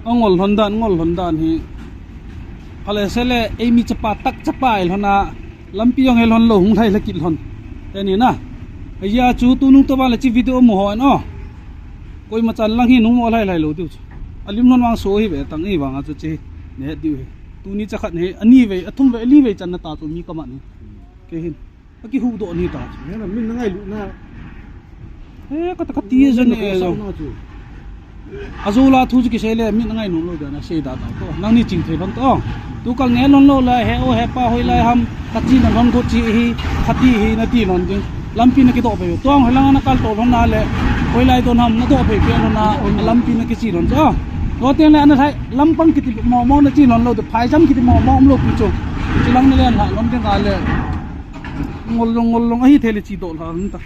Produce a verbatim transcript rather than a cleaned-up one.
Angol lhon dan, ngol lhon dan hi. Phale sele, eimi chapa tak chapa ilhon a, lampi jong hilhon lou, hung lhai lha kit lhon. Teni na. Aja chu tunung to ban le chi video mu hon o. Koima chan lang hi nung mo lhai lhai lou diu chu. Alim lhon vang so hi ve tang i vang a chu chi. Ne diu hi. Tuni cha khat ne, ani ve, athum ve, ali ve chan na ta chu mi kaman hi. Kei hin. Akihuhdoh ni ta. Nena, min na ngailut na. Eh, kata kati jeng e. Ajo la thu chu kisei le, min na ngainom lou dan asei da ta to. Nangni ching thei lhon to. Tu kal ne lhon lou la, he o he pa hoilai ham, kachi na lhon ko chi hi, kati hi nati lhon ding. Lampi na kidoh pei. Tuang hoilang na kal to lhon na le, hoilai don ham, nadoh pei pei lhon na, lampi na kichi lhon to. To teng le ana thai, lampang kiti mo mo nachi lhon lou, to phai jam kiti mo mo um lou pi chu. Chilang na le na lhon ding ka le. Ngol long, ngol long, ahi thei le chi doh lha ta.